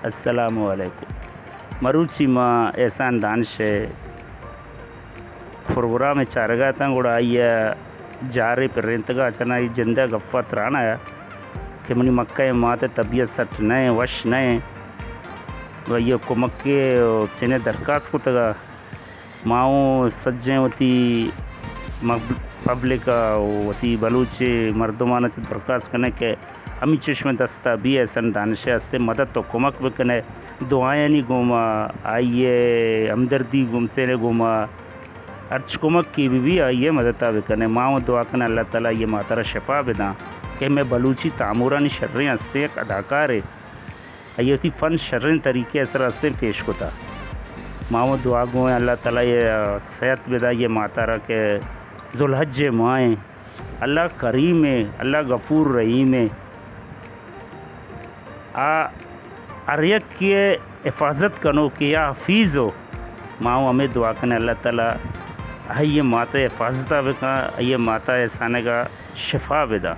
السلام علیکم۔ مروچی ما احسان دانش ءِ پروگرام ءَ چارگ ءَ اتاں، گڑا آئی ءَ جارے پرینتگ ءَ چنا آئی جند ءَ گپ ءَ تران ءَ کہ منی مکہ ءِ مات ءِ طبیعت سٹ نہ ایں، وش نہ ایں، و آئی ءَ کمک ءِ چنے درخواست کتگ ءَ۔ ما اوں سجیں وتی مب-، پبلک ءَ و وتی بلوچ مردمان ءَ چہ درخواست کنیں کہ ہمینچش مئے دست ءَ بی احسان دانش ءِ ہستیں مدد و کمک بکنے، دعایانی گوما، آئی ءِ ہمدردی گومتینے گوما، ہرچ کمک کی بی بی آئی ءِ مدد ءَ بکنے۔ ما اوں دعا کنیں اللہ تعالی آئی ءِ مات ءَ را شفا بداں کہ مئے بلوچی تامورانی شریں ہستیں یک اداکارے۔ آئی ءَ وتی فن شریں طریقے ءِ سرا ہستیں پیش کتا۔ ما اوں دعا گوئیں اللہ تعالی ءَ صحت بدا آئی ءِ مات ءَ را کہ ذوالحج ءِ ماہ ایں۔ اللہ کریم ایں، اللہ غفور رحیم ایں۔ آ ہر یکے ءِ حفاظت کنوکے یا حفیظ ہو۔ ما اوں ہمے دعا کنیں اللہ تعالی آئی ءِ مات ءِ حفاظت ءَ بکن، آئی ءِ مات ءِ احسانگ ءَ شفا بدا۔